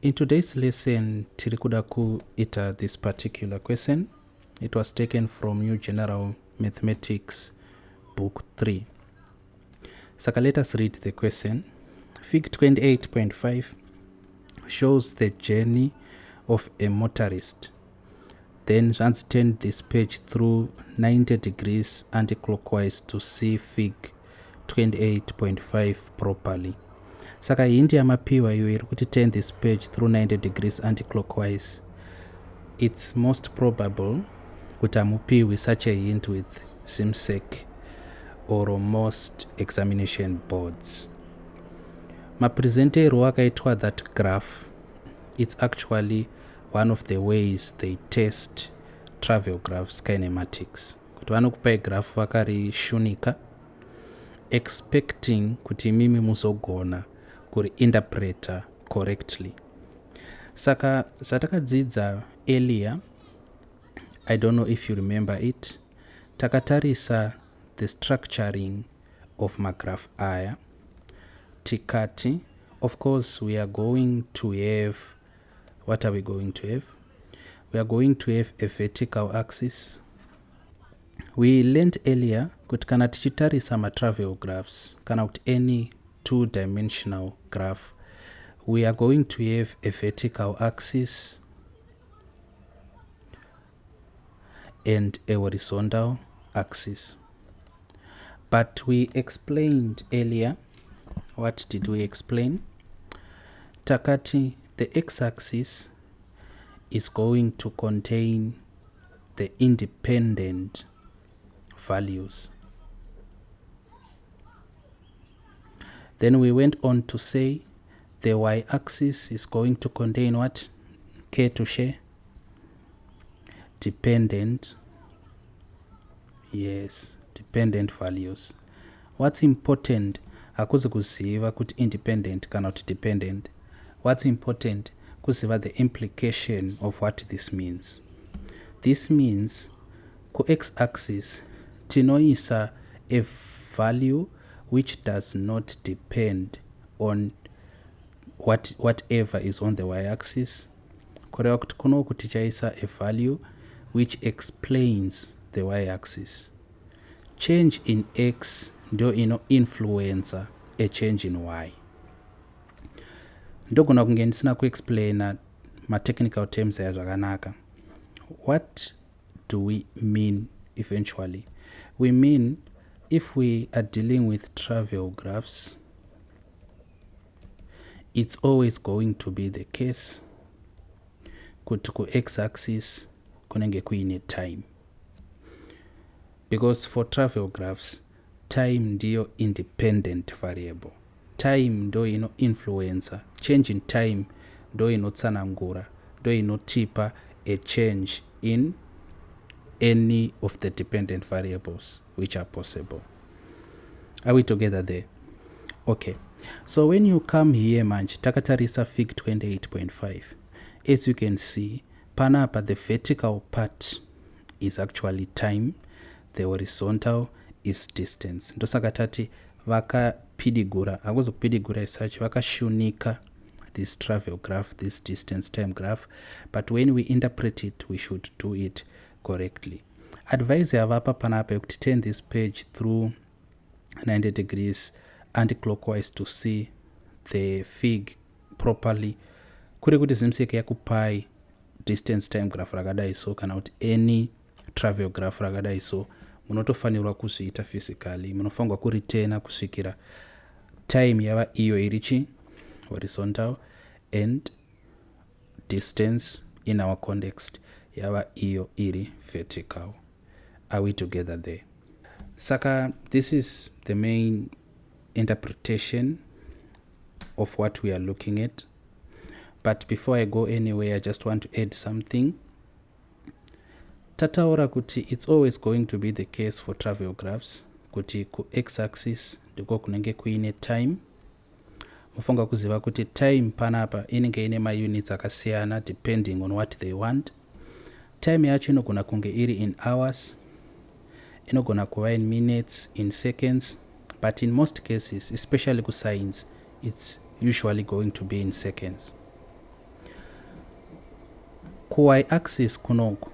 In today's lesson, tiri kuda kuita this particular question. It was taken from New General Mathematics Book 3. Saka let us read the question. Fig 28.5 shows the journey of a motorist. Then zvanzi turn this page through 90 degrees anti-clockwise to see fig 28.5 properly. Saka hindi yamapiwa iyo iri kuti turn this page through 90 degrees anti-clockwise. It's most probable kuti hamupiwi such a hint with ZIMSEC or most examination boards. Mapresenterwo akaitwa that graph, it's actually one of the ways they test travel graphs kinematics, kuti vanokupai graph vakarishunika expecting kuti imimi muzogona kuriinterpreta correctly. Saka zvatakadzidza earlier, I don't know if you remember it, takatarisa the structuring of magraph aya, tikati of course we are going to have, what are we going to have? We are going to have a vertical axis. We learned earlier kuti kana tichitarisa matravel graphs kana kuti any two dimensional graph, we are going to have a vertical axis and a horizontal axis. But we explained earlier, what did we explain? Takati the x-axis is going to contain the independent values. Then we went on to say the y-axis is going to contain what? Care to share? Dependent, yes, dependent values. What's important hakuzi kuziva kuti independent kana kuti dependent. What's important kuziva the implication of what this means. This means ku-x-axis tinoisa a value which does not depend on whatever is on the y-axis, kureva kuti kunoku tichaisa a value which explains the y-axis. Change in x ndio inoinfluencer a change in y. Ndogona kunge ndisina kuexplaina matechnical terms aya zvakanaka. What do we mean eventually? We mean if we are dealing with travel graphs, it's always going to be the case kuti ku-x-axis kunenge kuine time, because for travel graphs time ndiyo independent variable. Time ndo inoinfluencer change in time, ndo inotsanangura, ndo inotipa a change in any of the dependent variables which are possible. Are we together there? Okay, so when you come here manje takatarisa fig 28.5, as you can see panapa the vertical part is actually time, the horizontal is distance. Ndosaka tati vakapidigura, hakuzi kupidigura as such, vakashunika this travel graph, this distance time graph, but when we interpret it we should do it correctly. Advice yavapa panapa yekuti turn this page through 90 degrees anti-clockwise to see the fig properly, kuri kuti ZIMSEC yakupai distance time graph rakadai so kana kuti any travel graph rakadai so, munotofanirwa kuzviita physically, munofanirwa kuritena kusvikira time yava iyo iri chi horizontal and distance in our context yava iyo iri vertical. Are we together there? Saka this is the main interpretation of what we are looking at. But before I go anywhere, I just want to add something. Tataura kuti it's always going to be the case for travel graphs kuti ku-x-axis ndiko kunenge kuine time. Mufunga kuziva kuti time panapa inenge ine maunits akasiyana depending on what they want. Time yacho inogona kunge iri in hours, inogona kuva in minutes, in seconds, but in most cases, especially kuscience, it's usually going to be in seconds. Kuy axis kunoku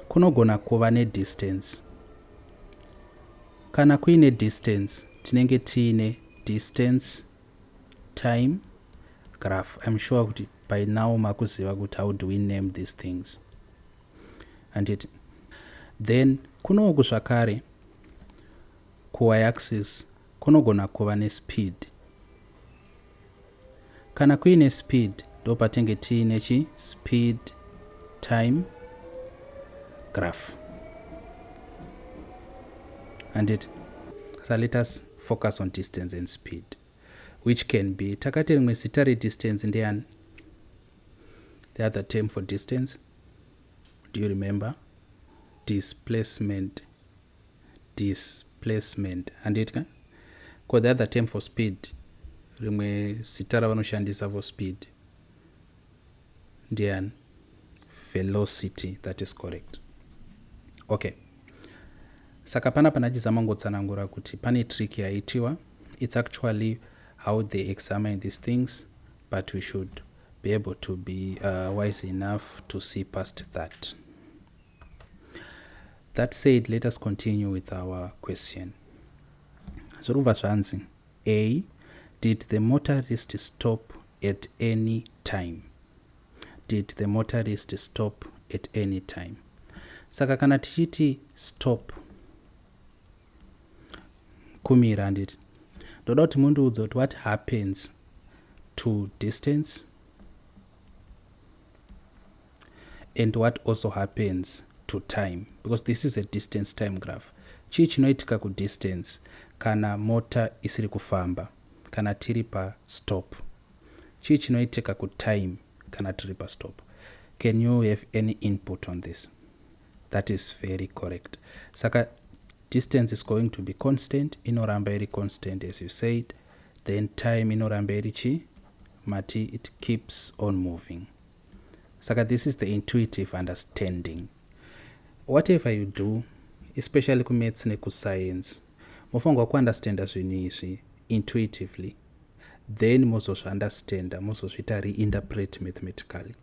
kunogona kuva nedistance. Kana kuine distance, tinenge tiine distance time graph. I'm sure kuti by now makuziva kuti how do we name these things, handiti? Then kunoku zvakare kuy axis kunogona kuva nespeed. Kana kuine speed, ndo patenge tiine chi speed time graph, handiti? So let us focus on distance and speed, which can be, takati rimwe zita redistance ndeyani? The other term for distance, do you remember? Displacement. Displacement, handiti ka? Ko the other term for speed, rimwe zita ravanoshandisa for speed ndiani? Velocity, that is correct. Okay, saka panapa ndachizama ngotsanangura kuti pane trick yaitiwa. It's actually how they examine these things, but we should be able to be wise enough to see past that. That said, let us continue with our question. Zviri kubva zvanzi, A, did the motorist stop at any time? Did the motorist stop at any time? Saka kana tichiti stop, kumira, handiti? Ndoda kuti mundiudze kuti what happens to distance and what also happens to time, because this is a distance time graph. Chii chinoitika kudistance kana mota isiri kufamba, kana tiri pastop? Chii chinoitika kutime kana tiri pastop? Can you have any input on this? That is very correct. Saka distance is going to be constant, inoramba iri constant, as you said. Then time inoramba iri chi? Mati it keeps on moving. Saka this is the intuitive understanding. Whatever you do, especially kumaths nekuscience, mofanirwa kuunderstanda zvinhu izvi intuitively, then mozozviunderstanda, mozozviita reinterpret mathematically.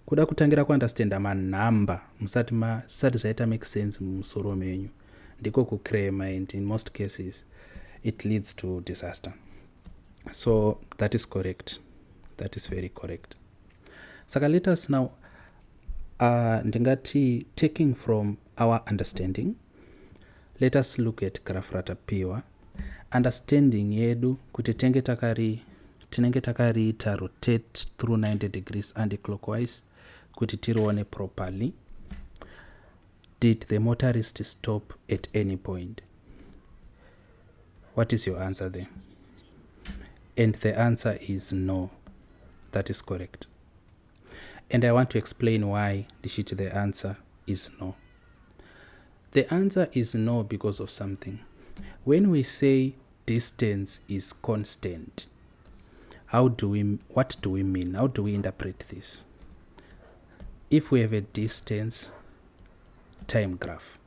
Kuda kutangira kuunderstanda manhamba musati zvisati zvaita make sense mumusoro menyu ndiko kucrema, and in most cases it leads to disaster. So that is correct, that is very correct. Saka let us now, ndingati taking from our understanding, let us look at graph ratapiwa. Understanding yedu kuti tenge takari tinenge takariita rotate through 90 degrees anticlockwise kuti tirione properly. Did the motorist stop at any point? What is your answer there? And the answer is no. That is correct, and I want to explain why ndichiti the answer is no. The answer is no because of something. When we say distance is constant, how do we what do we mean? How do we interpret this? If we have a distance time graph,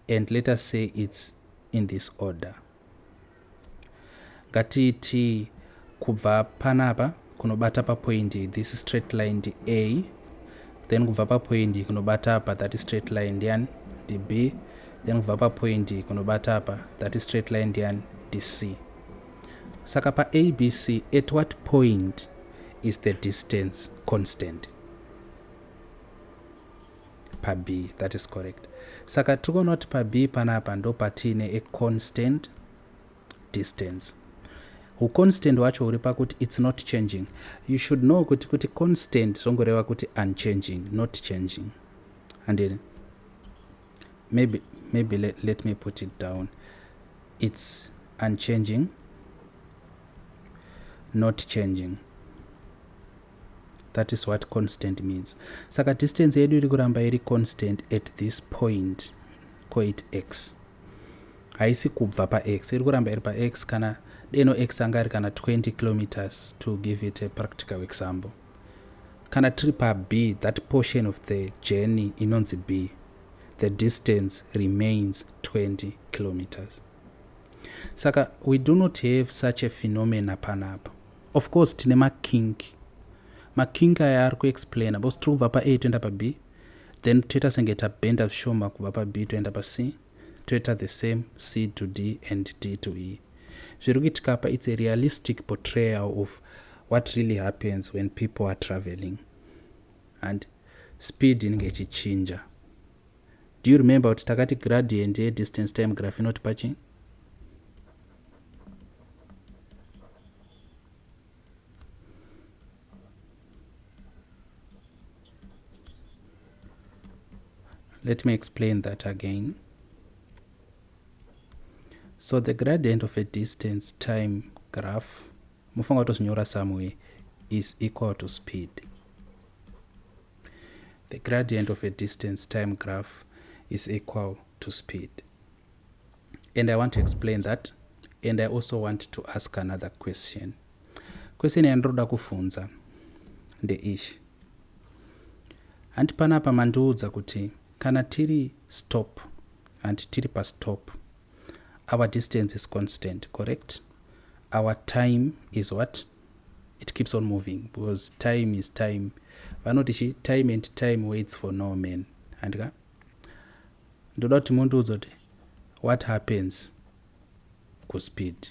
and let us say it's in this order, ngatiti kubva panapa kunobata papoint, this straight line ndi A, then kubva papoint kunobata apa, that straight line ndiani? Ndi B. Then kubva papoint kunobata apa, that straight line ndiani? Ndi C. Saka pa-ABC, at what point is the distance constant? Pa-B, that is correct. Saka tiri kuona kuti pa-B panapa ndo patine a constant distance. Huconstant hwacho huri pakuti it's not changing. You should know kuti constant zvongoreva kuti unchanging, not changing, handiti? Maybe let me put it down. It's unchanging, not changing. That is what constant means. Saka distance yedu iri kuramba iri constant at this point. Call x. Haisi kubva pax, iri kuramba iri pax. Kana deno x anga ari kana 20 kilometers, to give it a practical example, kana tiri pab, that portion of the journey inonzi B, the distance remains 20 kilometers. Saka we do not have such a phenomena panapa. Of course tine makink. Makingi aya ari kuexplaina because tiri kubva pa-A toenda pa-B, then toita senge tabhenda zvishoma kubva pa-B toenda pa-C, toita the same C to D and D to E. Zviri kuitika apa, it's a realistic portrayal of what really happens when people are traveling and speed inenge ichichinja. Do you remember kuti takati gradient yedistance time graph inotipa chii? Let me explain that again. So the gradient of a distance time graph, mufanira kutozvinyora somewhere, is equal to speed. The gradient of a distance time graph is equal to speed. And I want to explain that, and I also want to ask another question. Question yandiroda kufunza ndeishi. Hanti panapa mandiudza kuti kana tiri stop, hanti tiri pastop, our distance is constant, correct? Our time is what? It keeps on moving because time is time. Vanoti chi time and time waits for no man. Handika? Ndoda kuti mundiudza kuti what happens kuspeed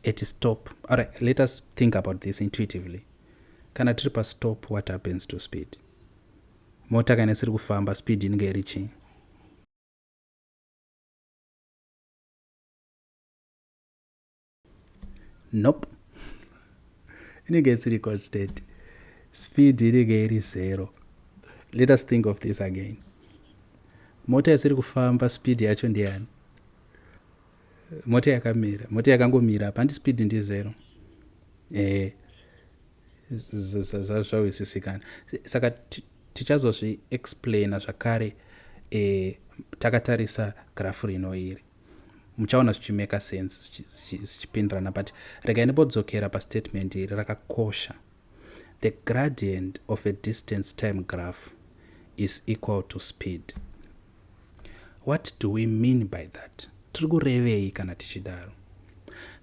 at stop. Alright, let us think about this intuitively. Kana tiri pastop, what happens to speed? Mota kana isiri kufamba, speed inenge iri chii? Nope, inenge isiri constant. Speed inenge iri zero. Let us think of this again. Mota isiri kufamba, speed yacho ndiyani? Mota yakamira, mota yakangomira apa, handi speed ndi zero? Eh, zvahwisisikana. Saka tichazozviexplaina zvakare takatarisa grafu rino iri, muchaona zvichimeka sense, zvichipindirana. But regai ndimbodzokera pastatement iri rakakosha: the gradient of a distance time graph is equal to speed. What do we mean by that? Tiri kurevei kana tichidaro?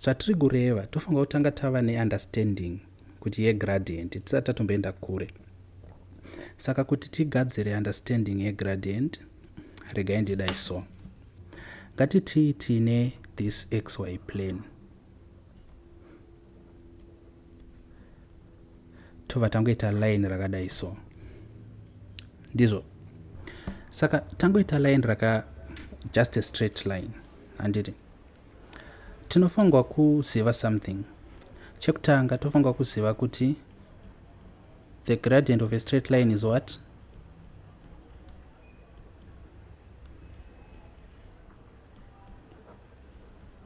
Zvatiri kureva, tofanira kutanga tava neunderstanding kuti yegradient tisati tatomboenda kure. Saka kuti tigadzire understanding yegradient, regai ndidai so. Ngatitii tine this xy plane, tobva tangoita line rakadai so. Ndizvo? Saka tangoita line raka just a straight line, handiti? Tinofanirwa kuziva something. Chekutanga, tofanirwa kuziva kuti the gradient of a straight line is what?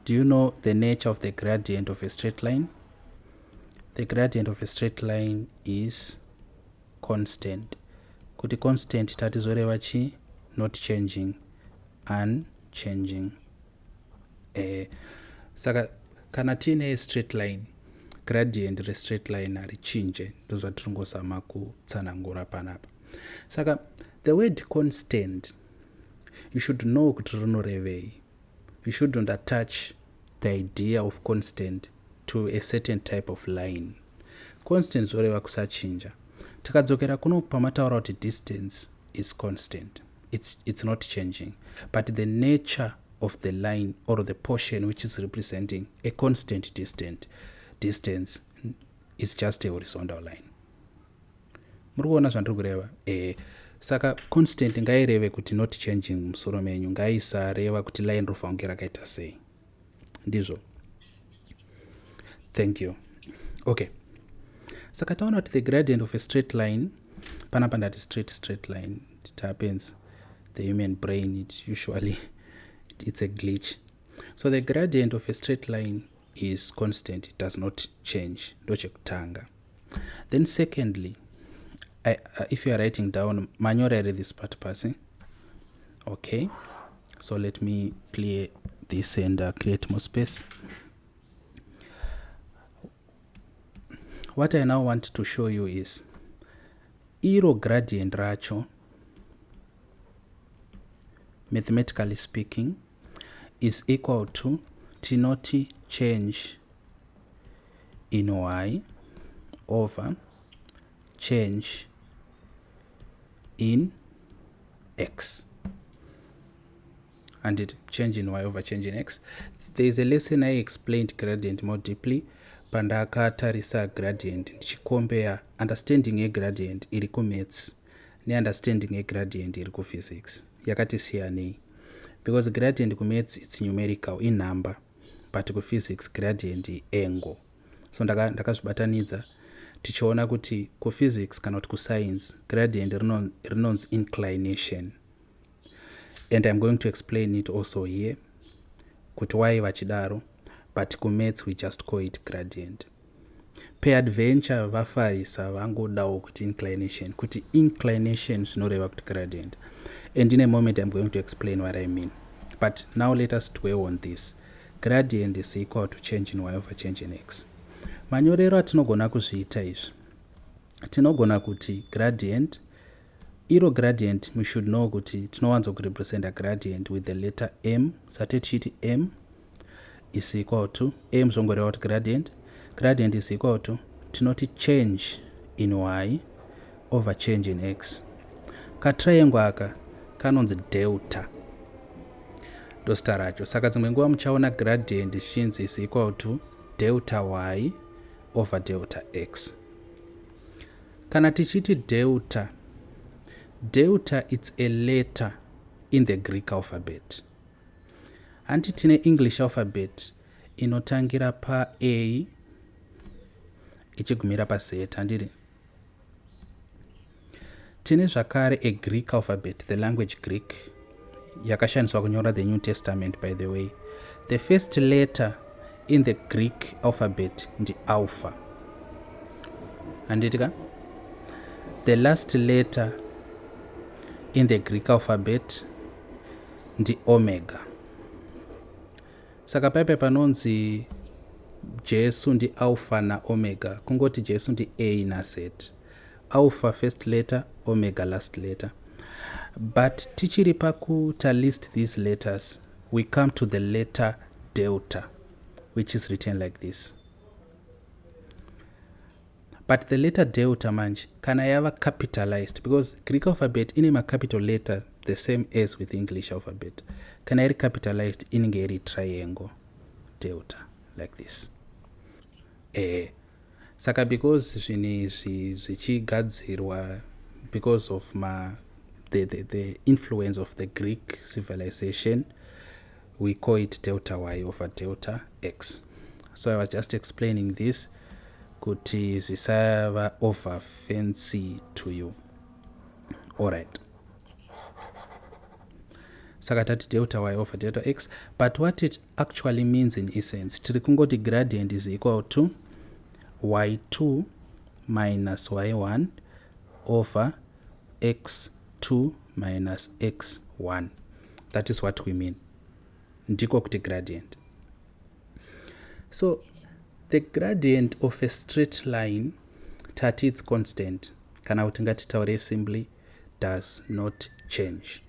Do you know the nature of the gradient of a straight line? The gradient of a straight line is constant. Kuti constant tatizoreva chi? Not changing, unchanging. Saka kana tiine straight line, gradient restraight line harichinje. Ndozvatiri ngozama kutsanangura panapa. Saka the word constant, you should know kuti rinorevei. You shouldn't attach the idea of constant to a certain type of line. Constant zoreva kusachinja. Tikadzokera kuno pamataura kuti distance is constant, it's not changing, but the nature of the line or the portion which is representing a constant distance is just a horizontal line. Muri kuona zvandiri kureva? Saka constant ngaireve kuti not changing mumusoro menyu, ngaisareva kuti line rofanira kunge rakaita sei. Ndizvo? Thank you. Okay, saka taona kuti the gradient of a straight line, panapa ndati straight line. It happens, the human brain, it usually it's a glitch. So the gradient of a straight line is constant, it does not change. Ndochekutanga. Then secondly, if you are writing down, manyora here this part pasi? Okay, so let me clear this and create more space. What I now want to show you is iro gradient racho, mathematically speaking, is equal to tinoti change in y over Change in x and it change in y over change in x. There is a lesson I explained gradient more deeply pandakatarisa gradient ndichicompare understanding yegradient iri kumaths neunderstanding yegradient iri kuphysics yakati siyanei, because gradient kumaths, it's numerical, inumber, but kuphysics gradient iangle. So ndakazvibatanidza tichiona kuti kuphysics kana kuti kuscience gradient rinonzi inclination, and I'm going to explain it also here kuti why vachidaro, but kumaths we just call it gradient. Peradventure vafarisa vangodawo kuti inclination, kuti inclination zvinoreva kuti gradient, and in a moment I'm going to explain what I mean. But now let us dwell on this: gradient is equal to change in y over change in x. Manyorero atinogona kuzviita izvi, tinogona kuti gradient iro gradient, we should know kuti tinowanzokurepresenta gradient with the letter m. Sate tichiti m is equal to, m zvongoreva kuti gradient, gradient is equal to, tinoti change in y over change in x. Katriangle aka kanonzi delta, ndozita racho. Saka dzimwe nguva muchaona gradient zvichinzi is equal to delta y over delta x. Kana tichiti delta, delta, it's a letter in the Greek alphabet. Hanti tine English alphabet inotangira pa A ichigumira pa Z, handiri? Tine zvakare a Greek alphabet, the language Greek yakashandiswa kunyora the New Testament, by the way. The first letter in the Greek alphabet ndialpha, handiti ka? The last letter in the Greek alphabet ndiomega. Saka paipai panonzi Jesu ndialpha naomega, kungoti Jesu ndi A naZ. Alpha first letter, omega last letter. But tichiri pakuta list these letters, we come to the letter delta, which is written like this. But the letter delta manje kana yava capitalized, because Greek alphabet ine macapital letter the same as with English alphabet, kana iri capitalized inenge iri triangle delta like this. Saka because zvinhu izvi zvichigadzirwa because of the influence of the Greek civilization, we call it delta y over delta x. So I was just explaining this kuti zvisava over fancy to you. Alright, saka tati delta y over delta x, but what it actually means in essence, tiri kungoti gradient is equal to y2 minus y1 over x2 minus x1. That is what we mean, ndiko kuti gradient. So the gradient of a straight line, tati it's constant, kana kuti ngatitaure simply, does not change.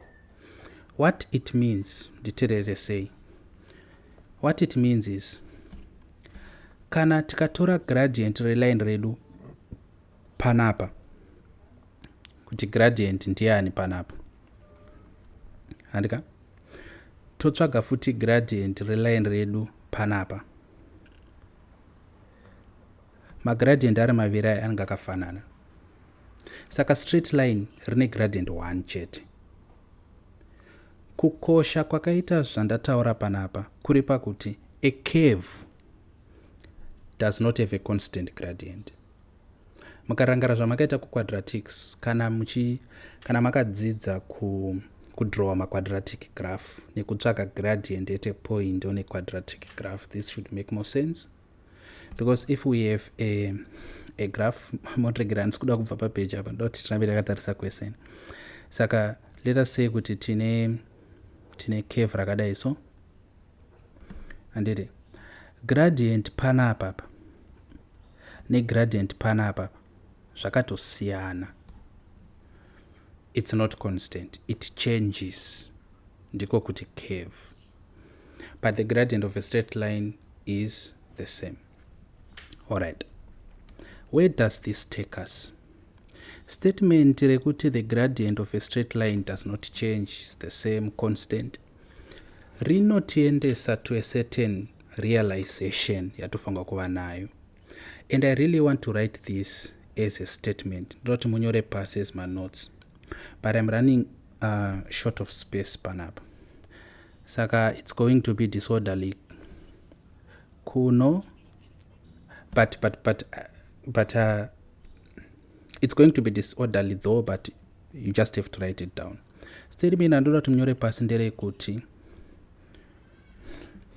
What it means, nditeerere sei, what it means is kana tikatora gradient reline redu panapa, kuti gradient ndiani panapa, handika? Totsvaga futi gradient reline redu panapa, magradient ari maviri aya anenge akafanana. Saka straight line rine gradient 1 chete. Kukosha kwakaita zvandataura panapa kuri pakuti a curve does not have a constant gradient. Mukarangara zvamakaita kuquadratics, kana makadzidza kudrowa maquadratic graph nekutsvaga gradient at a point on a quadratic graph, this should make more sense, because if we have a graph, moregera, handisi kuda kubva papeji apa, ndoda kuti tirambe takatarisa question. Saka let us say kuti tine curve rakadai so, handiti? Gradient panapapa negradient panapapa zvakatosiyana. It's not constant, it changes, ndiko kuti curve. But the gradient of a straight line is the same. All right, where does this take us? Statement rekuti the gradient of a straight line does not change, is the same constant, rinotiendesa to a certain realization yatofanirwa kuva nayo. And I really want to write this as a statement. Ndoda kuti munyore pasi as my notes, but I'm running short of space panapa, saka it's going to be disorderly kuno, but it's going to be disorderly though, but you just have to write it down. Statement andoda kuti munyore pasi nderekuti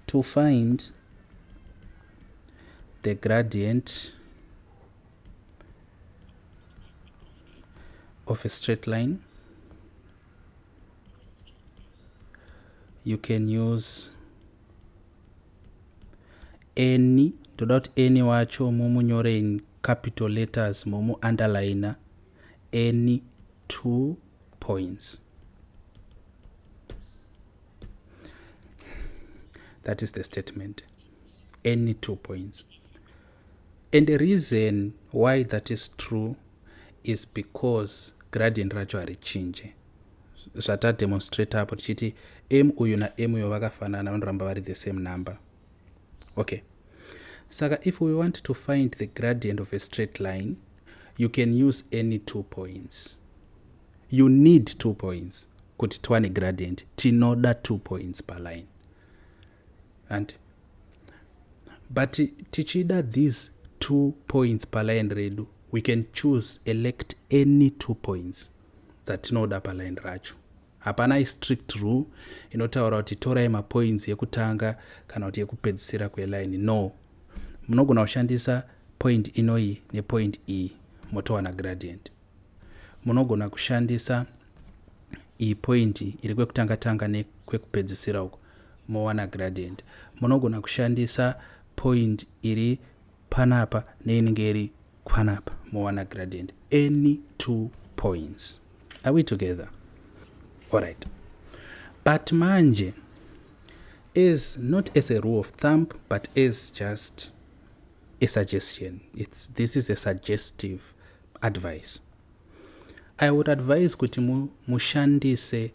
to find the gradient of a straight line, you can use any, ndoda kuti any wacho mumunyore in capital letters, mumu underline, any 2 points. That is the statement, any 2 points. And the reason why that is true is because gradient racho harichinje. Zvatademonstrate apo tichiti m uyu na m uyu vakafanana, vanoramba vari the same number. Okay, saka if we want to find the gradient of a straight line, you can use any 2 points. You need 2 points kuti tiwane gradient. Tinoda 2 points per line, and but tichida these 2 points paline redu, we can choose, elect any 2 points dzatinoda paline racho. Hapana strict rule inotaura kuti torai mapoints yekutanga kana kuti yekupedzisira kweline. No, munogona kushandisa point inoyi nepoint e, motowana gradient. Munogona kushandisa iyi point iri kwekutanga tanga nekwekupedzisira uko, mowana gradient. Munogona kushandisa point iri panapa neinenge iri panapa, mowana gradient. Any 2 points. Are we together? Alright, but manje, is not as a rule of thumb, but as just a suggestion, this is a suggestive advice. I would advise kuti mushandise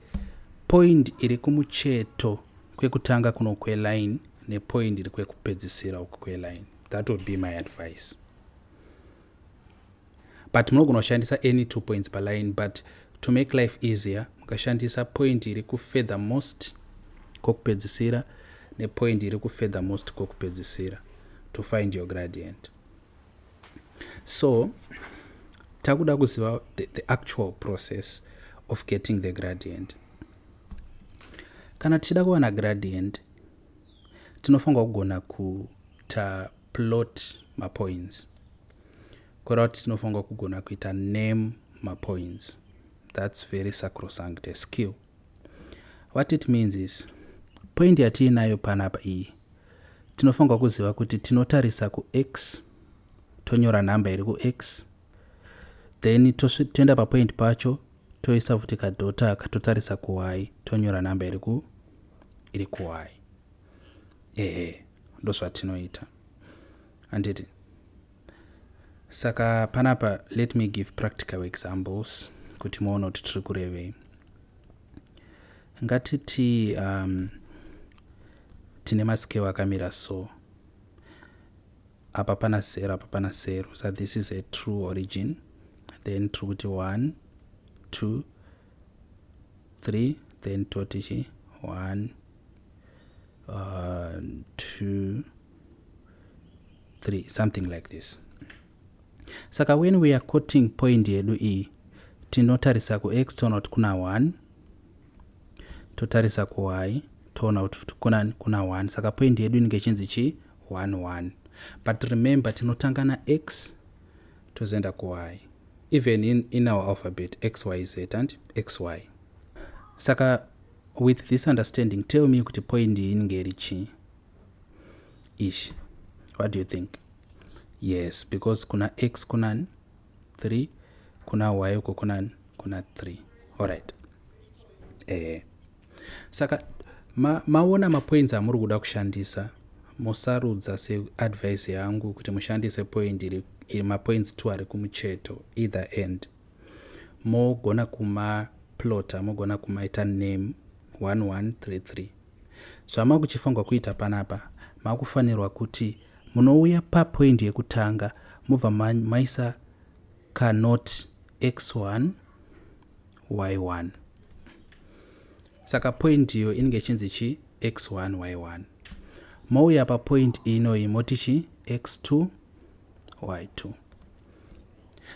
point iri kumucheto kwekutanga kuno kweline nepoint iri kwekupedzisira uku kweline. That would be my advice, but munogona kushandisa any 2 points per line. But to make life easier, mukashandisa point iri kufurther most kwokupedzisira nepoint iri kufurther most kwokupedzisira to find your gradient. So takuda kuziva the actual process of getting the gradient. Kana tichida kuwana gradient, tinofanirwa kugona kuta plot mapoints, kureva kuti tinofanirwa kugona kuita name mapoints. That's very sacrosanct, a skill. What it means is, point yatiinayo panapa iyi, tinofanirwa kuziva kuti tinotarisa kux, tonyora nhamba iri kux, then toenda papoint pacho, toisa futi kadot aka, totarisa kuy, tonyora nhamba iri kuy. Ehe, ndozvatinoita, handiti? Saka panapa, let me give practical examples kuti muone kuti tiri kurevei. Ngatiti tine mascale akamira so. Apa pana 0, apa pana 0. So this is a true origin. Then tiri kuti 1, 2, 3, then toti chi 1, 2, 3, something like this. Saka when we are quoting point yedu iyi, tinotarisa kux, toona kuti kuna 1, totarisa kuy, toona kuti kuna 1. Saka point yedu inenge ichinzi chi 1 1. But remember, tinotanga nax, tozoenda kuy. Even in our alphabet, x, y, z and x, y. Saka with this understanding, tell me kuti point iyi inenge iri chii ishi? What do you think? Yes, because kuna x kuna 3, kuna y uko kuna 3. Alright, saka maona mapoints amuri kuda kushandisa, musarudza seadvice yangu kuti mushandise point iri, mapoints 2 ari kumucheto, either end. Mogona kumaplota, mogona kumaita name 1133. Zvamakuchifanirwa kuita panapa, makufanirwa kuti munouya papoint yekutanga, mobva maisa kanot x1 y1. Saka point iyo inenge ichinzi chi x1 y1. Mouya papoint inoyi, moti chi x2 y2.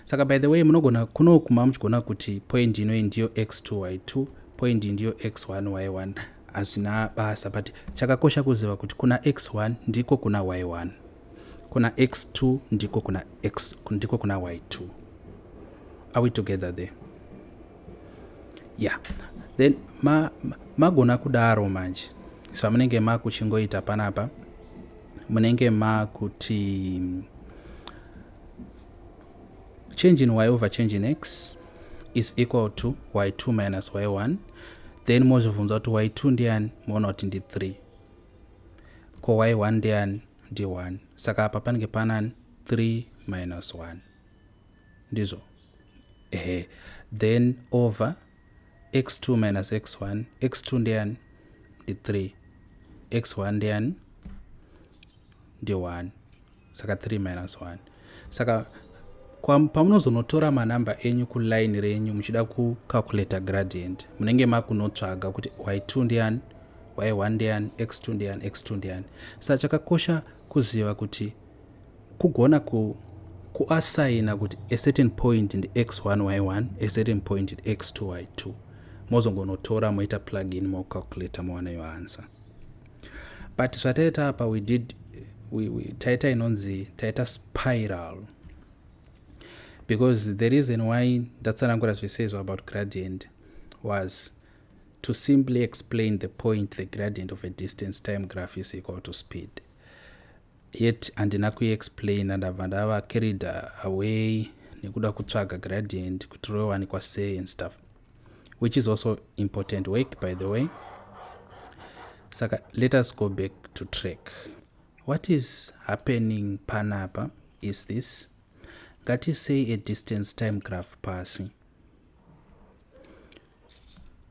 Saka by the way, munogona kunokuma muchigona kuti point inoyi ndiyo x2 y2, point ndiyo x1 y1, hazvina basa. But chakakosha kuziva kuti kuna x1 ndiko kuna y1, kuna x2 ndiko kuna x, ndiko kuna y2. Are we together there? Yeah. Then magona kudaro manje, zvamunenge makuchingoita panapa, munenge makuti change in y over change in x is equal to y2 minus y1. Then mozvibvunza kuti y2 ndiani? Moona kuti ndi3. Ko y1 ndiani? Ndi1. Saka apa panenge panani? 3 minus 1, ndizvo? Ehe. Then over x2 minus x1. x2 ndiani? Ndi3. x1 ndiani? Ndi1. Saka 3 minus 1. Saka pamunozonotora manamba enyu kuline renyu muchida kucalculata gradient, munenge makunotsvaga kuti y2 ndiani, y1 ndiani, x2 ndiani, x2 ndiani. Saka chakakosha kuziva kuti kugona kuassigna kuti a certain point ndi x1 y1, a certain point ndi x2 y2. Mozongonotora, moita plug in, mocalculata, mowana your answer. But zvataita apa, we did we, taita inonzi taita spiral, because the reason why ndatsanangura zvese izvo about gradient was to simply explain the point the gradient of a distance time graph is equal to speed. Yet handina kuiexplaina, ndabva ndava carried away nekuda kutsvaga gradient kuti rowanikwa sei and stuff, which is also important work, by the way. Saka let us go back to track. What is happening panapa is this: ngatisei a distance time graph pasi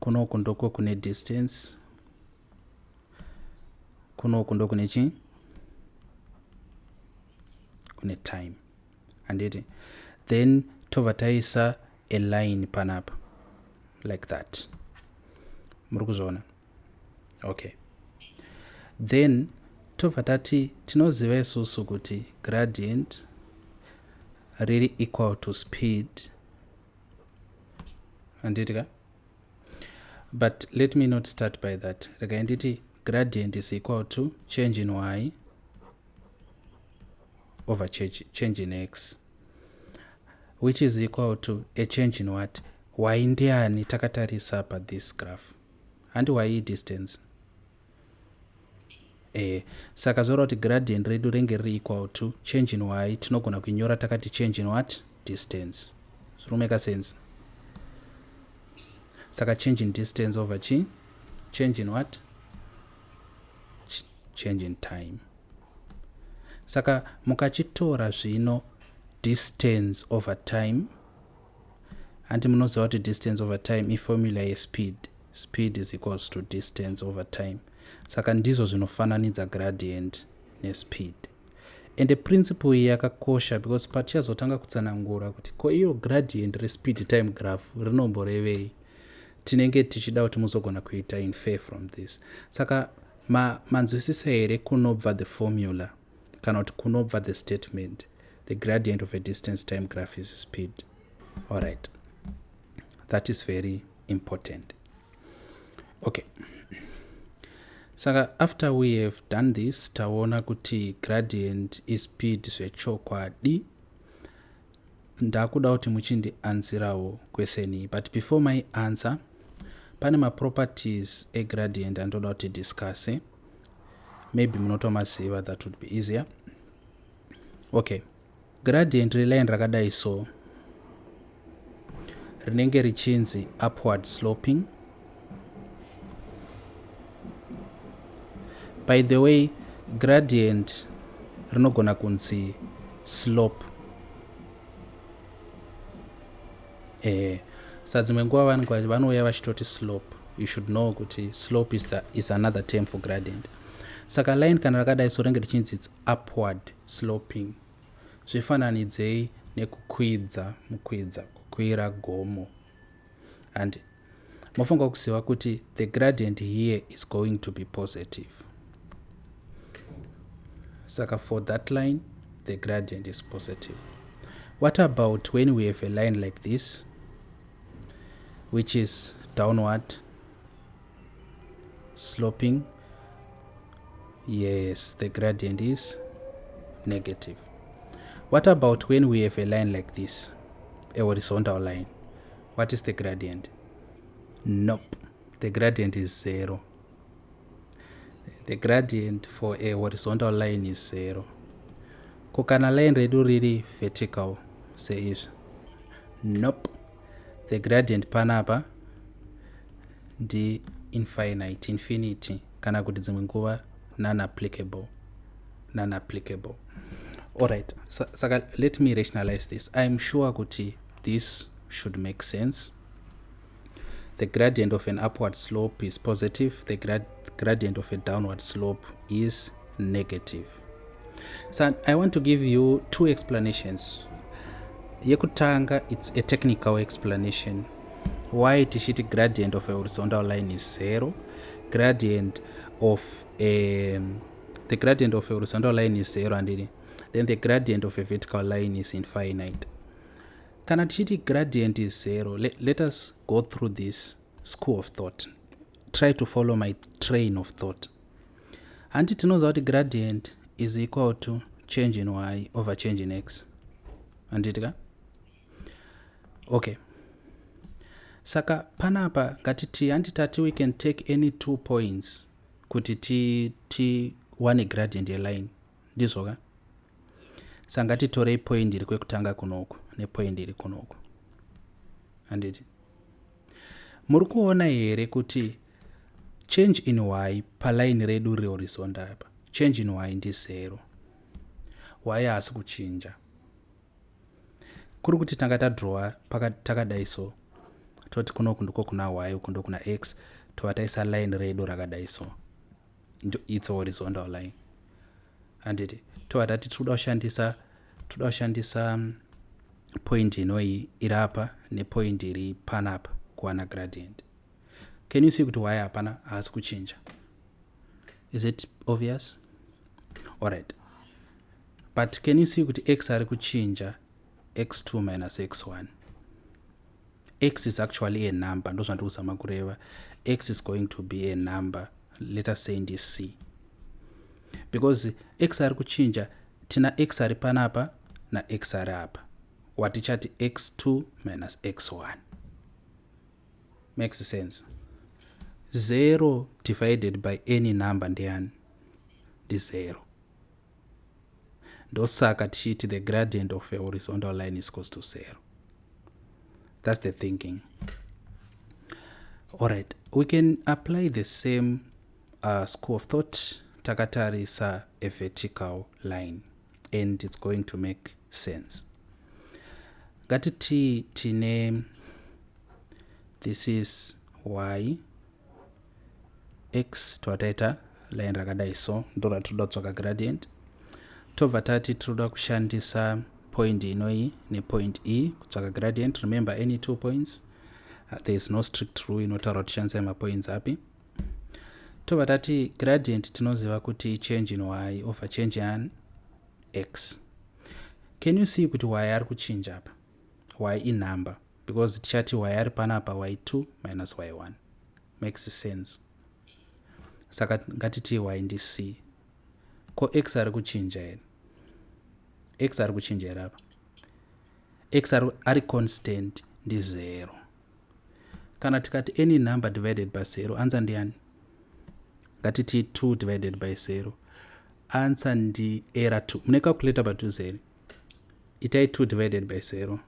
kunoku, ndoko kune distance, kunoku ndokune chi kune time, handiti? Then tobva taisa a line panapa like that. Muri kuzviona? Okay. Then tobva tati tinoziva isusu kuti gradient riri equal to speed, handiti ka? But let me not start by that. Regai nditi gradient is equal to change in y over change in x, which is equal to a change in what? Y ndiani takatarisa pa this graph? Handi y distance? Saka zvoreva kuti gradient redu renge riri equal to change in y. Tinogona kuinyora takati change in what? Distance. Zviri kumeka sense? Saka change in distance over chi change in what? Change in time. Saka mukachitora zvino distance over time, handi munoziva kuti distance over time iformula yespeed? Speed is equals to distance over time. Saka ndizvo zvinofananidza gradient nespeed. And principle iyi yakakosha because patichazotanga kutsanangura kuti ko iyo gradient respeed time graph rinomborevei, tinenge tichida kuti muzogona kuita infer from this. Saka manzwisisa here kunobva the formula, kana kuti kunobva the statement the gradient of a distance time graph is speed? Alright, that is very important. Okay, saka after we have done this, taona kuti gradient ispeed zvechokwadi. Ndakuda kuti muchindianswerawo question iyi, but before my answer, pane maproperties egradient andoda kuti discusse. Maybe munotomaziva, that would be easier. Okay, gradient reline rakadai so rinenge richinzi upward sloping. By the way, gradient rinogona kunzi slope. Sa dzimwe nguva vanenge vanouya vachitoti slope. You should know kuti slope is another term for gradient. Saka line kana rakadai so ringe richinzi it's upward sloping. Zvifananidzei nekukwidza mukwidza, kukwira gomo. And mofanira kuziva kuti the gradient here is going to be positive. Saka for that line, the gradient is positive. What about when we have a line like this, which is downward sloping? Yes, the gradient is negative. What about when we have a line like this, a horizontal line? What is the gradient? Nope, the gradient is zero. The gradient for a horizontal line is zero. Ko kana line redu riri vertical seizvi? Nope, the gradient panapa ndi infinite, infinity, kana kuti dzimwe nguva non-applicable, non-applicable. Alright, saka let me rationalize this. I'm sure kuti this should make sense. The gradient of an upward slope is positive. The gradient of a downward slope is negative. So I want to give you two explanations. Yekutanga, it's a technical explanation why tichiti gradient of a horizontal line is zero. Gradient of a, the gradient of a horizontal line is zero, andini then the gradient of a vertical line is infinite. Kana tichiti gradient is zero, let us go through this school of thought. Try to follow my train of thought. Handi tinoziva kuti gradient is equal to change in y over change in x, handiti ka? Okay, saka panapa ngatiti, handitati we can take any two points kuti tiwane gradient yeline, ndizvo ka? Saka ngatitorei point iri kwekutanga kunoku nepoint iri kunoku, handiti muri kuona here kuti change in y paline redu rehorizontal apa, change in y ndizero? Y haasi kuchinja. Kuri kuti tanga tadrowa takadai so, toti kunoku ndiko kuna y, uku ndokuna x, tova taisa line redu rakadai so. It's a horizontal line, handiti? Tova tati toda kushandisa point inoi iri apa nepoint iri panapa kuwana gradient. Can you see kuti y hapana, haasi kuchinja? Is it obvious? Alright, but can you see kuti x ari kuchinja? X2 minus x1. X is actually a number, ndo zvandiri kuzama kureva. X is going to be a number. Let us say ndi c, because x ari kuchinja. Tina x ari panapa nax ari apa, watichati x2 minus x1. Makes sense? 0 divided by any number ndeyani? Ndi0. Ndosaka tichiti the gradient of a horizontal line is equals to 0. That's the thinking. Alright, we can apply the same school of thought takatarisa a vertical line, and it's going to make sense. Ngatiti tine, this is y, x, twataita line rakadai so, ndo ratinoda kutsvaka gradient. Tobva tati tinoda kushandisa point inoi nepoint e kutsvaka gradient. Remember, any two points. There is no strict rule inotaura kuti tishandisai mapoints api. Tobva tati gradient tinoziva kuti change in y over change in x. Can you see kuti y ari kuchinja apa? Y inumber, because tichati y ari panapa, y2 minus y1. Makes sense? Saka ngatiti y ndi c. Ko x ari kuchinja here? X ari kuchinja here apa? X ari constant, ndi 0. Kana tikati any number divided by 0, answer ndiani? Ngatiti 2 divided by 0, answer ndi error 2. Mune calculator padhuze here? Itai 2 divided by 0.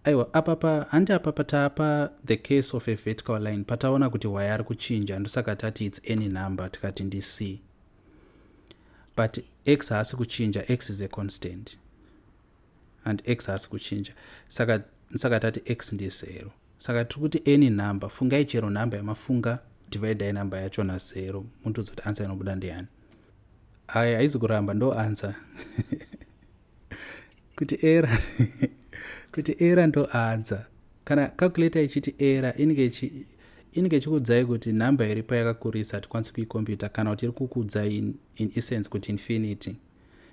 Aiwa, apapa handi, apapa taapa the case of a vertical line. Pataona kuti y ari kuchinja, ndosaka tati it's any number, tikati ndi c. But x haasi kuchinja. X is a constant and x haasi kuchinja, saka Saka tati x ndi 0. Saka tiri kuti any number, fungai chero number yamafunga, dividai number yacho na0, mundiudza kuti answer inobuda ndiyani. Ai, haizi kuramba, ndo answer. Kuti error ndo answer. Kana calculator ichiti error, inenge ichikuudzai kuti nhamba iripo yakakurisa, hatikwanisi kuicomputa, kana kuti iri kukuudzai in essence kuti infinity.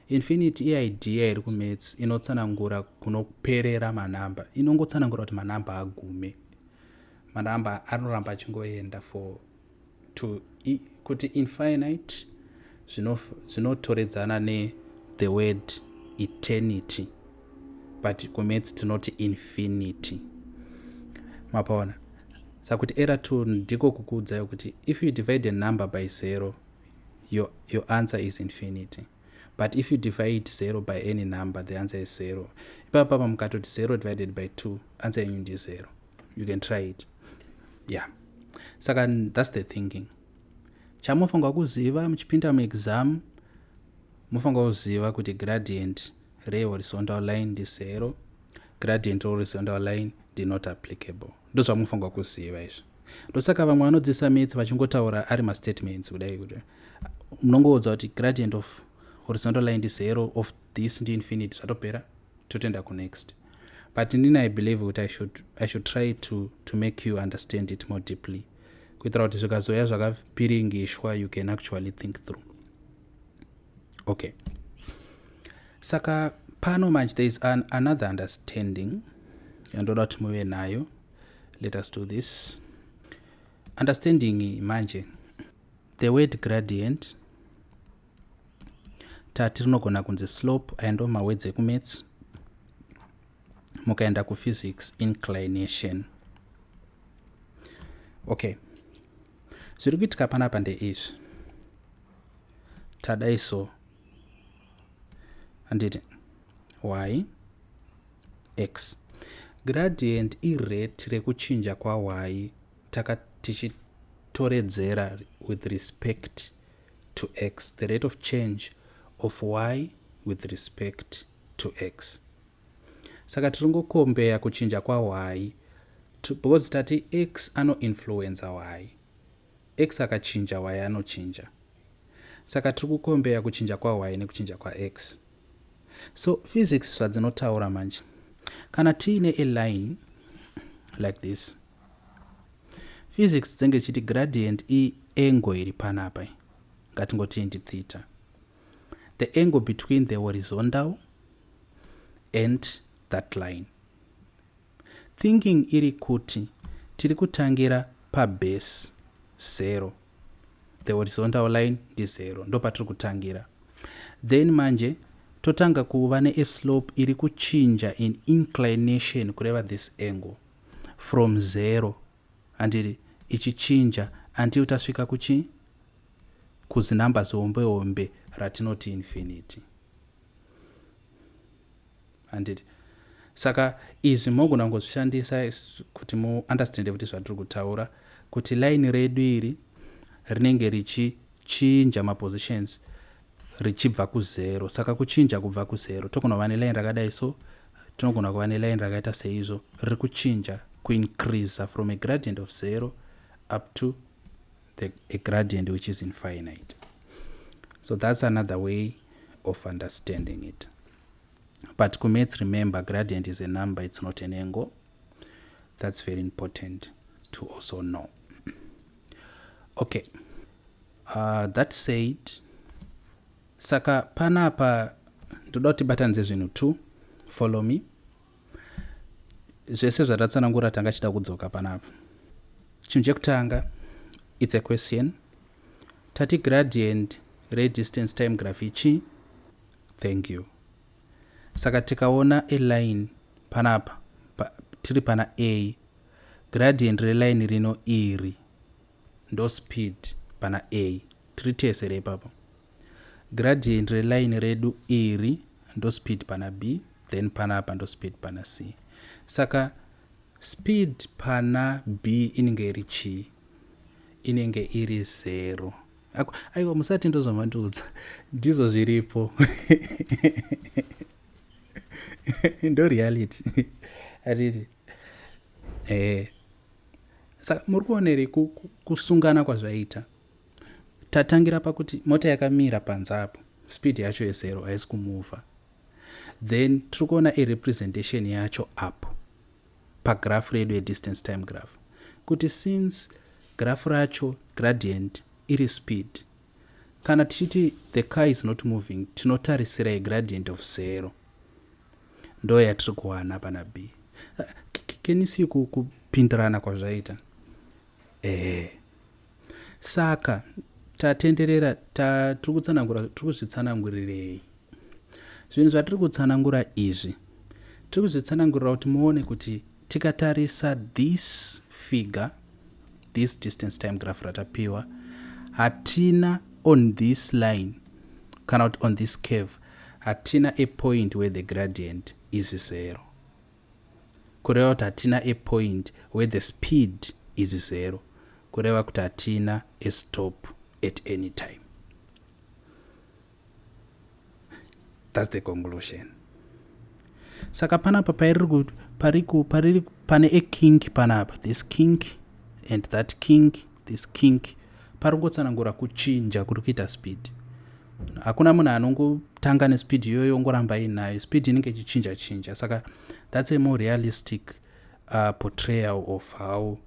Infinity iidea iri kumaths inotsanangura kunoperera manamba, inongotsanangura kuti manamba agume, manamba anoramba achingoenda for to kuti infinite zvinotoredzana nethe word eternity, but kumaths tinoti infinity. Mapaona? Saka kuti error 2 ndiko kukuudzai kuti if you divide a number by zero, your answer is infinity, but if you divide zero by any number, the answer is zero. Ipapapa mukatoti 0 divided by 2, answer yenyu ndi 0. You can try it, yeah. Saka that's the thinking. Chamufanira kuziva muchipinda muexam, mufanira kuziva kuti gradient rehorizontal line ndi 0, gradient rehorizontal line ndi not applicable. Ndo zvamufanira kuziva izvi. Ndosaka vamwe vanodzidzisa maths vachingotaura ari mastatements kudai, kuti munongoudza kuti gradient of horizontal line ndi 0, of this ndi infinity, zvatopera, totoenda kunext. But inini I believe kuti I should try to make you understand it more deeply, kuitira kuti zvikazoya zvakapiringishwa, you can actually think through. Okay, saka pano manje there is another understanding yandoda kuti muve nayo. Let us do this understanding manje. The word gradient, tati rinogona kunzi slope. Aya ndo mawords ekumaths. Mukaenda kuphysics, inclination. Okay, zviri kuitika panapa ndeizvi. Tadai so, handiti? Y, x, gradient irate rekuchinja kwa y taka tichitoredzera with respect to x, the rate of change of y with respect to x. Saka tiri ngokombeya kuchinja kwa y because tati x anoinfluenza y. X akachinja, y anochinja. Saka tiri kukombeya kuchinja kwa y nekuchinja kwax. So physics zvadzinotaura manje, kana tiine a line like this, physics dzinenge chiti gradient iangle iri panapa, ngatingoti ndi theta, the angle between the horizontal and that line. Thinking iri kuti tiri kutangira pabase 0, the horizontal line ndi 0, ndo patiri kutangira. Then manje totanga kuva neaslope iri kuchinja in inclination, kureva this angle from 0, handiti, ichichinja until tasvika kuchi kuzinamba zihombe hombe ratinoti infinity, handiti? Saka izvi mogona kungozvishandisa kuti muunderstande kuti zvatiri kutaura, kuti line redu iri rinenge richichinja mapositions richibva kuzero. Saka kuchinja kubva kuzero, togona kuva neline rakadai so, tinogona kuva neline rakaita seizvo, riri kuchinja, kuincreasa from a gradient of zero up to a gradient which is infinite. So that's another way of understanding it. But kumaths, remember, gradient is a number, it's not an angle. That's very important to also know. Okay, that said, saka panapa ndoda kuti tibatanidze zvinhu two. Follow me. Zvese zvatatsanangura, tanga chida kudzoka panapa. Chinhu chekutanga, it's a question. Tati gradient redistance time graph ichi. Thank you. Saka tikaona aline panapa tiri pana a, gradient reline rino iri ndo speed pana a. Tiri tese reipapo. Gradient reline redu iri ndo speed pana b, then panapa ndo speed pana c. Saka speed pana b inenge iri chii? Inenge iri zero. Aiwa, musati ndozvamandiudza, ndizvo zviripo, ndo reality. Ariri eh saka muri kuona here kusungana kwazvaita? Tatangira pakuti mota yakamira panze apo, speed yacho yezero, haisi kumuvha. Then tiri kuona a representation yacho apo pagraph redu yedistance time graph, kuti since graph racho gradient iri speed, kana tichiti the car is not moving, tinotarisira a gradient of zero, ndo yatiri kuwana pana B. Can you see kupindirana kwazvaita? Ehe, saka tatenderera, tiri kutsanangura, tiri kuzvitsanangurirei zvinhu zvatiri kutsanangura izvi? Tiri kuzvitsanangurira kuti muone kuti tikatarisa this figure, this distance time graph ratapiwa, hatina on this line kana kuti on this curve, hatina a point where the gradient is zero, kureva kuti hatina a point where the speed is zero, kureva kuti hatina a stop at any time. That's the conclusion. Saka panapa pairi pariku pariri pane a kink panapa, this kink and that kink, this kink, pari kungotsanangura kuchinja kuri kuita speed. Hakuna munhu anongotanga nespeed iyoyo ongoramba inayo. Speed inenge ichichinja chinja. Saka that's a more realistic portrayal of how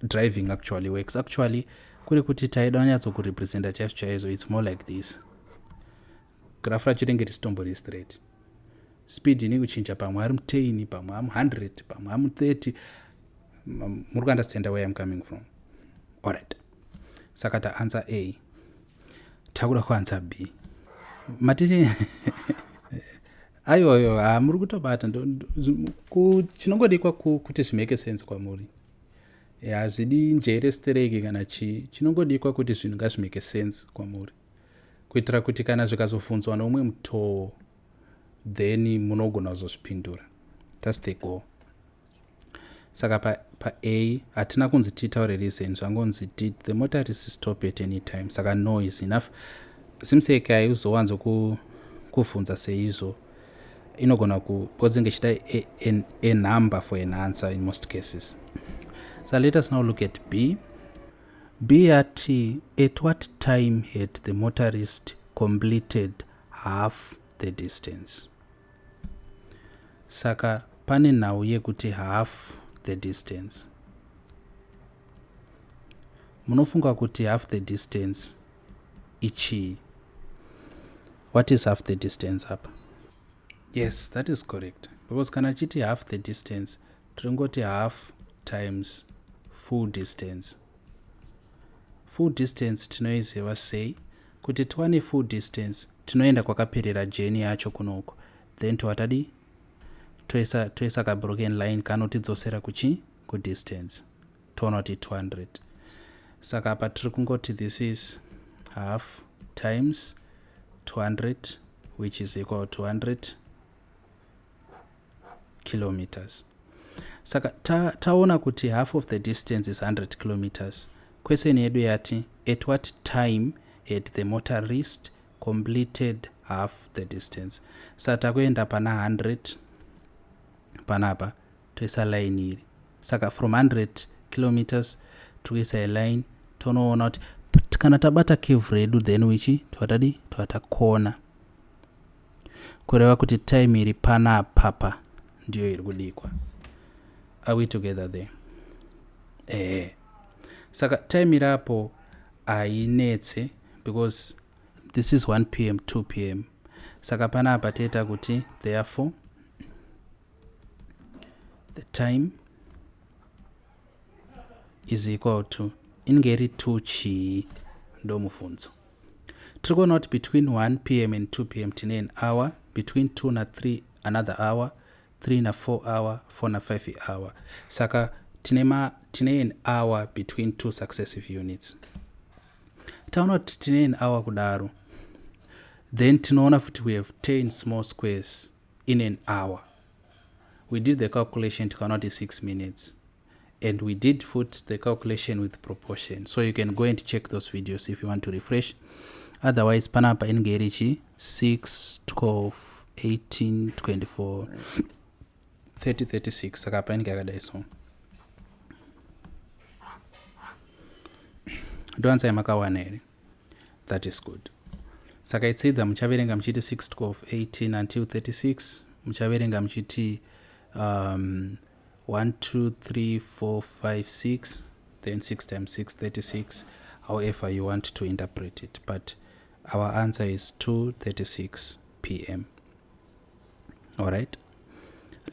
driving actually works. Actually, kuri kuti taida kunyatsokurepresenta chaizvo chaizvo, it's more like this. Graph racho ringe risitombori straight. Speed ine kuchinja, pamwe ari mu10, pamwe amu100, pamwe amu30. Muri kuunderstanda where I'm coming from? Alright, saka taanswer A, takuda kuanswer B. Matichi aiwayo, ha, muri kutobata. Chinongodikwa kuti zvimake sense kwamuri, hazvidi njere stereki kana chii. Chinongodikwa kuti zvinhu ngazvimake sense kwamuri, kuitira kuti kana zvikazobvunzwa noumwe mutoo, then munogona kuzozvipindura. That's the goal. Saka pa pa hatina kunzi titaure reason, zvangonzi, "Did the motorist stop at any time?" Saka no is enough. ZIMSEC haizowanzo kuvhunza seizvo. Inogona ku because inge ichida a number for an answer in most cases. So let us now look at B. B yati, "At what time had the motorist completed half the distance?" Saka pane nhau yekuti half the distance. Munofunga kuti half the distance ichii? What is half the distance apa? Yes, that is correct, because kana chiti half the distance, tiringoti half times full distance. Full distance tinoiziva sei? Kuti tiwane full distance, tinoenda kwakaperera journey yacho kunoko, then tovatadi toisa kabroken line kanotidzosera kuchi kudistance, toona kuti 200. Saka apa tiri kungoti this is half times 200, which is equal to 100 kilometers. Saka taona kuti half of the distance is 100 kilometers. Question yedu yati, "At what time had the motorist completed half the distance?" Saka takuenda pana 100 panapa, toisa line iri. Saka from 100 kilometers tikuisa line, tonoona kuti kana tabata curve redu, then wichi twatadi twatakona, kureva kuti time iri panapapa ndiyo iri kudikwa. Are we together there? Ehe, saka time irapo hainetse because this is 1 p.m., 2 p.m. Saka panapa toita kuti therefore the time is equal to, inenge iri 2 chii? Ndo mubvunzo. Tiri kuona kuti between 1 p.m. and 2 p.m. tine an hour, between 2 na3 another hour, 3 na4 hour, 4 na5 hour. Saka tine an hour between two successive units. Taona kuti tine an hour kudaro, then tinoona futi we have 10 small squares in an hour. We did the calculation, tikaona kuti 6 minutes, and we did put the calculation with proportion, so you can go and check those videos if you want to refresh. Otherwise, panapa inenge iri chi 6, 12, 18, 24, 3036 saka apa inenge yakadai so. Ndoanza yamakawana here? That is good. Saka it's either muchaverenga muchiti 6 12 18 until 36, muchaverenga muchiti 1 2 3 4 5 6, then 6 times 6 36, however you want to interpret it, but our answer is 2:36 p.m. All right,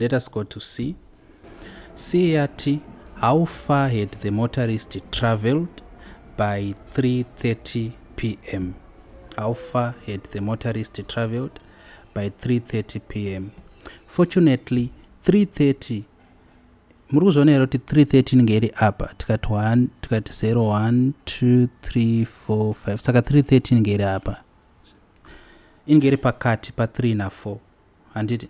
let us go to C. C yati how far had the motorist traveled by 3:30 p.m.? How far had the motorist traveled by 3:30 p.m.? Fortunately 3:30, muri kuzviona here kuti 3:30 inenge iri apa? Tikati 1, tikati 0 1 2 3 4 5, saka 3:30 inenge iri apa, inenge iri pakati pa3 na4, handiti?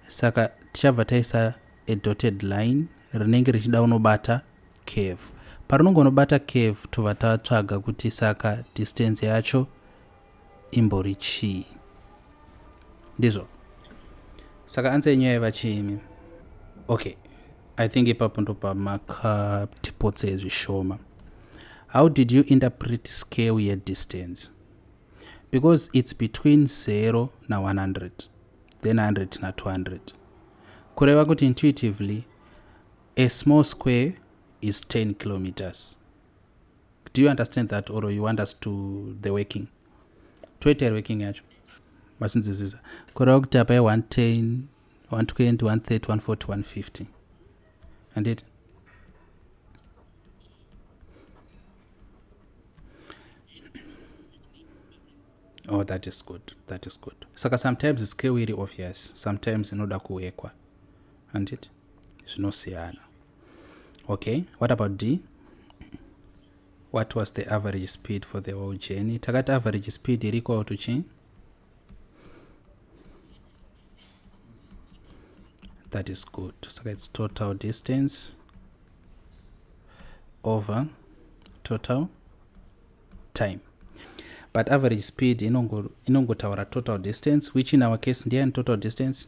Saka tichabva taisa a dotted line rinenge richida unobata curve. Parinongonobata curve, tobva tatsvaga kuti saka distance yacho imbori chii. Ndizvo. Saka answer yenyu yaiva chiimi? Okay, I think ipapo ndopamakatipotse zvishoma. How did you interpret scale yedistance? Because it's between 0 na100, then 100 na200, kureva kuti intuitively a small square is 10 kilometers. Do you understand that, or you want us to the working? Toita here working yacho? Machinzwisisa? Kureva kuti apa i110, 120, 130, 140, 150, handiti? Oh, that is good, that is good. Saka sometimes scale iri obvious, sometimes inoda kuwekwa, handiti? Zvinosiyana. Okay, what about D? What was the average speed for the whole journey? Takati average speed iri equal to chii? That is good. Saka it's total distance over total time, but average speed inongotaura total distance, which in our case ndiani total distance?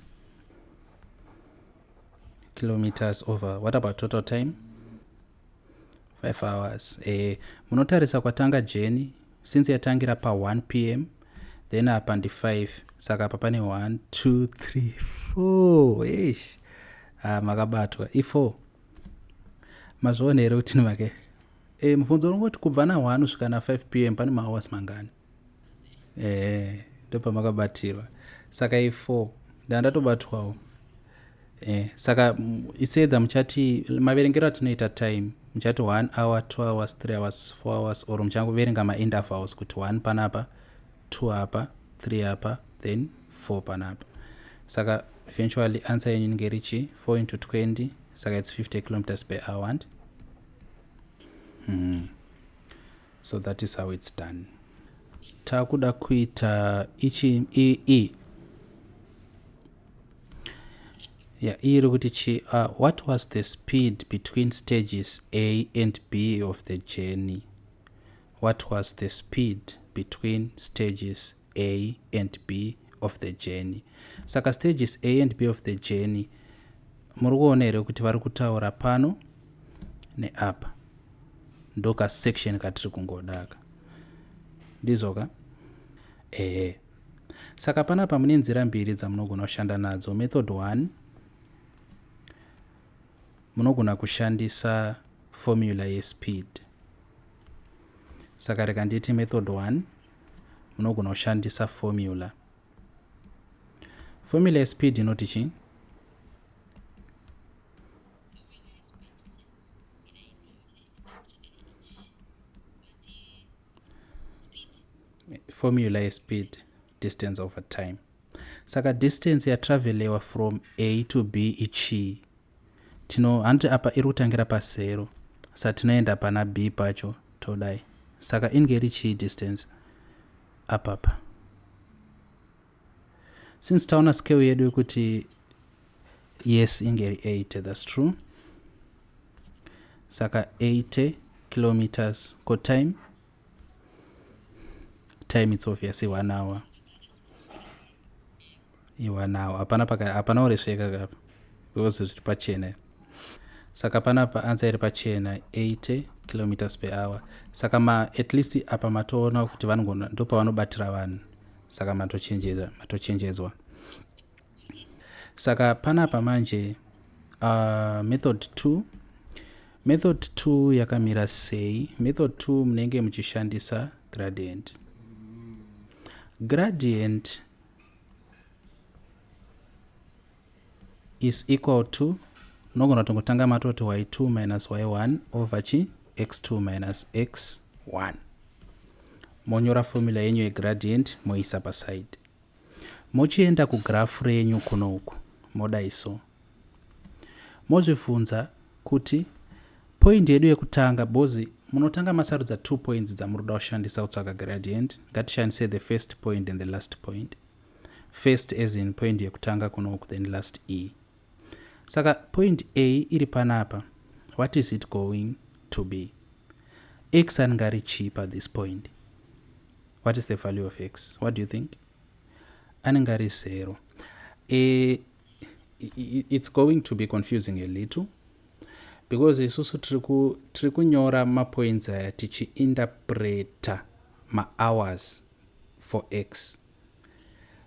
Kilometers over what about total time? 5 hours. Munotarisa kwatanga journey. Since yatangira pa1 p.m., then apa ndi 5, saka apa pane 1 2 3 4. Eish, ah, makabatwa i4. Mazviona here kuti make mubvunzo unongoti kubva na1 kusvika na5 p.m. pane mahours mangani? Ndopamakabatirwa. Saka i4 ndandatobatwawo. Saka it's either muchati maverengero atinoita time, muchati 1 hour, 2 hours, 3 hours, 4 hours, or muchangoverenga maintervals kuti 1 panapa, 2 apa, 3 apa, then 4 panapa. Saka eventually answer yenyu inenge richi 4 into 20, saka it's 50 kilometers per hour and So that is how it's done. Takuda kuita ichi e ya iri kuti chi what was the speed between stages A and B of the journey? What was the speed between stages A and B of the journey? Saka stages A and B of the journey, muri kuona here kuti vari kutaura pano neapa? Ndokasection katiri kungodaka, ndizvoka? Ehe. Saka panapa mune nzira mbiri dzamunogona kushanda nadzo. Method 1, munogona kushandisa formula yespeed. Saka reka nditi method 1, munogona kushandisa formula yespeed inoti chii? Formula yespeed, distance over time. Saka distance yatravelewa from A to B ichii? Tino handiti apa iri kutangira pa0, sa tinoenda pana B pacho todai. Saka inge iri chii distance apapa? Since taona scale yedu yekuti yes, inge iri 80, that's true. Saka 80 kilometers. Ko time? Time, it's obviously 1 hour. Iwanawo hapana paka hapana uresveka kapa because zviri pachena. Saka panapa answer iri pachena 80 kilometers per hour. Saka ma at least apa matoona kuti vanogona ndopavanobatira vanhu. Saka matochenjeza matochenjedzwa. Saka panapa manje method 2 method 2 yakamira sei? Method 2 munenge muchishandisa gradient. Gradient is equal to munogona kutongotanga matoti y2 minus y1 over chi x2 minus x1, monyora formula yenyu yegradient, moisa paside, mochienda kugraph renyu kuno uku, modai so, mozvibvunza kuti point yedu yekutanga, because munotanga masarudza two points dzamuri kuda kushandisa kutsvaga gradient. Ngatishandise the first point and the last point. First as in point yekutanga kuno uku, then last e. Saka point A iri panapa, what is it going to be? X anenge ari chii pa this point? What is the value of x? What do you think? Anenge ari zero. It's going to be confusing a little because isusu tiri kunyora mapoints aya tichiinterpreta mahours for x.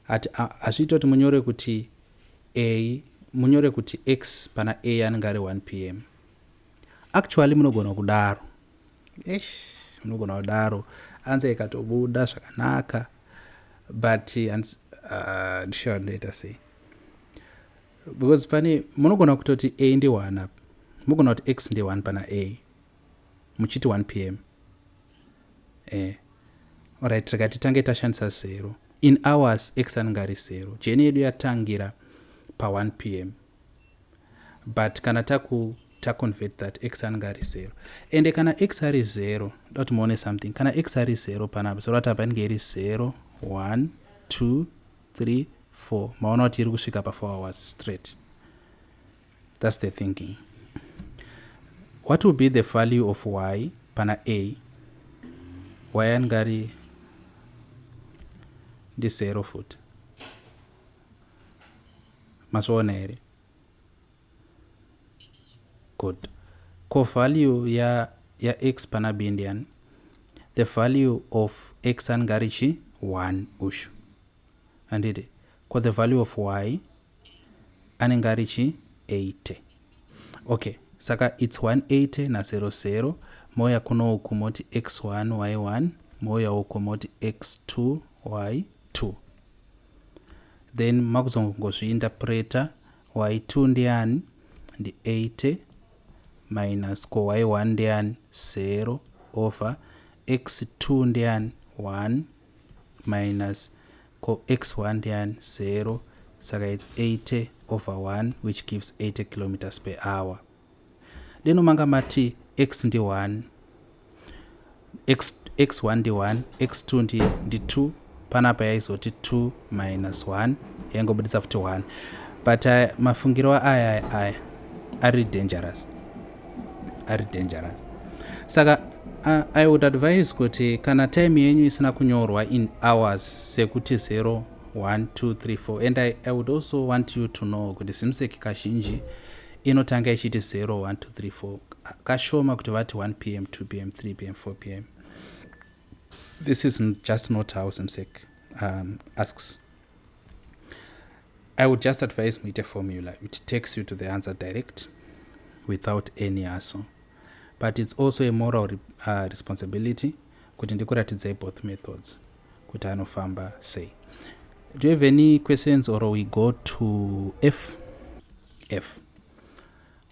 Hazviita kuti munyore kuti a, munyore kuti x pana a anenge ari 1 p.m. Actually munogona kudaro. Ish, munogona kudaro, answer ikatobuda zvakanaka, but ndisure ndoita sei, because pane munogona kutoti a ndi1 apa, mugona kuti x ndi1 pana a, muchiti 1 p.m. Alright, rega titange tashandisa 0. In hours x anenge ari 0. Journey yedu yatangira pa1 p.m., but kana taku taconvert that, x anenge ari 0. Ende kana x ari 0, da kuti muone something. Kana x ari 0 panapa, zoreva kuti apa inenge iri 0, 1, 2, 3, 4. Maona kuti iri kusvika pa4 hours straight. That's the thinking. What will be the value of y pana a? Y anenge ari ndi 0 futi. Mazviona here? Good. Ko value ya x pana b ndiani? The value of x anenge ari chi 1 ushu, handiti? Ko the value of y anenge ari chi 80. Okay, saka it's 180 na00. Mouya kuno uku moti x1 y1, mouya uku moti x2 y2, then makuzongozviinterpreta. Y2 ndiani? Ndi 80 minus, ko y1 ndiani? 0 over x2 ndiani? 1 minus, ko x1 ndiani? 0. Saka it's 80 over 1, which gives 80 kilometers per hour. Deno manga mati x ndi 1, x, x1 ndi 1, x2 ndi 2, panapa yaizoti 2 minus 1, yaingobudisa futi 1. But mafungiro aya ari dangerous, ari dangerous. Saka I would advise kuti kana time yenyu isina kunyorwa in hours sekuti 0, 1, 2, 3, 4, and I would also want you to know kuti ZIMSEC kazhinji inotanga ichiti 0, 1, 2, 3, 4. Kashoma kuti vati 1 p.m., 2 p.m., 3 p.m., 4 p.m. This is just not how ZIMSEC asks. I would just advise muite formula. It takes you to the answer direct without any hassle. But it's also a moral responsibility kuti ndikuratidzai both methods kuti anofamba sei. Do you have any questions or we go to F? F.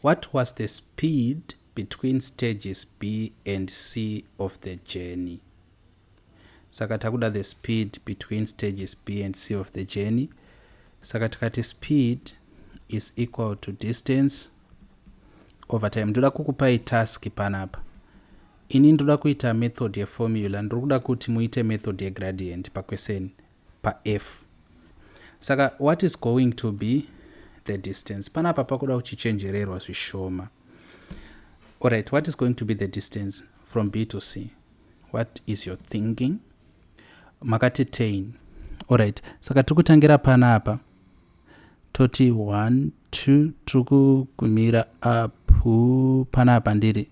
What was the speed between stages B and C of the journey? Saka takuda the speed between stages B and C of the journey. Saka tikati speed is equal to distance over time. Ndoda kukupai task panapa. Ini ndoda kuita method yeformula, ndiri kuda kuti muite method yegradient paquestion paf. Saka what is going to be the distance panapa? Pakuda kuchichenjererwa zvishoma. Alright, what is going to be the distance from B to C? What is your thinking? Makati 10. Alright, saka tiri kutangira panapa. Toti 1 2, tiri kugumira apu panapa, ndiri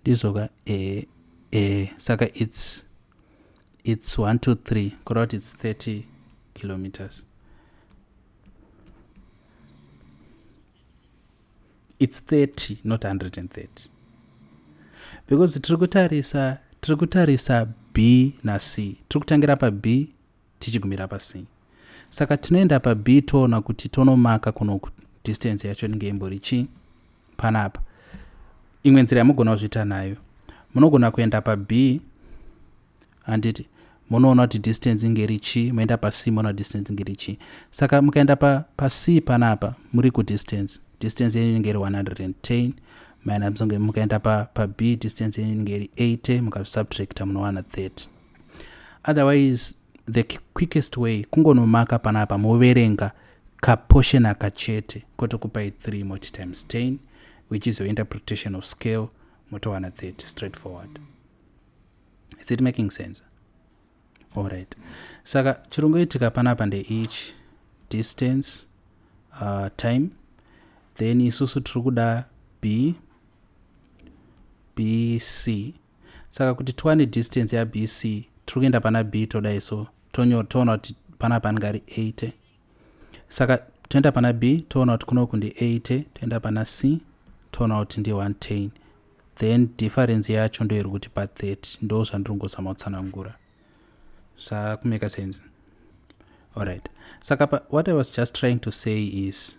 ndizvoka? E e saka it's 1 2 3, kureva kuti it's 30 kilometers. It's 30, not 130, because tiri kutarisa B naC. Tiri kutangira paB tichigumira paC. Saka tinoenda paB, toona kuti tonomaka kunoku, distance yacho inenge imbori chii panapa. Imwe nzira yamugona kuzviita nayo, munogona kuenda paB, handiti? Munoona kuti distance inge iri chii. Moenda paC, moona kuti distance inge iri chii. Saka mukaenda paC panapa, muri kudistance, distance yenyu inenge iri 110 minus, mukaenda paB pa distance yenyu inenge iri 80. Mukasubtracta, munowana 30. Otherwise, the quickest way kungonomaka panapa, moverenga kaportion aka chete, kotokupai 3 moti times 10, which is your interpretation of scale, motowana 30 straightforward. Is it making sense? Alright, saka chirongoitika panapa ndeichi: distance, time. Then isusu tiri kuda B BC. Saka kuti tiwane distance yaBC, tiri kuenda pana B, todai so, toona kuti panapa anenge ari 80. Saka toenda pana B, toona kuti kunoku ndi 80. Toenda pana C, toona kuti ndi 110. Then difference yacho ndo iri kuti pa30. Ndo zvandiri kungozama kutsanangura. Zvakumeka sense? Alright, saka what I was just trying to say is,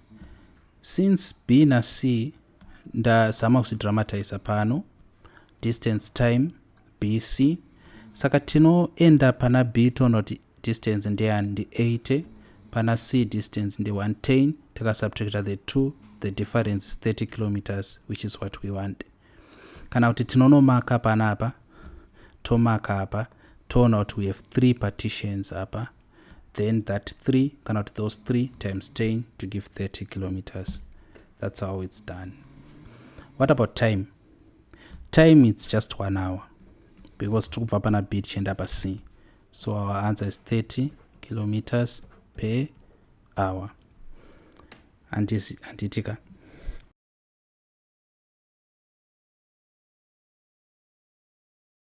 since B naC ndazama kuzvidramatiza pano, distance, time, BC. Saka tinoenda pana B, toona kuti distance ndeyani? Ndi 80. Pana C distance ndi 110. Takasubtracta the two, the difference is 30 kilometers, which is what we want. Kana kuti tinonomaka panapa, tomaka apa, toona kuti we have three partitions apa. Then that 3, kana kuti those 3 times 10 to give 30 kilometers. That's how it's done. What about time? Time, it's just one hour, because tiri kubva pana B tichienda paC. So our answer is 30 kilometers per hour. Handitika?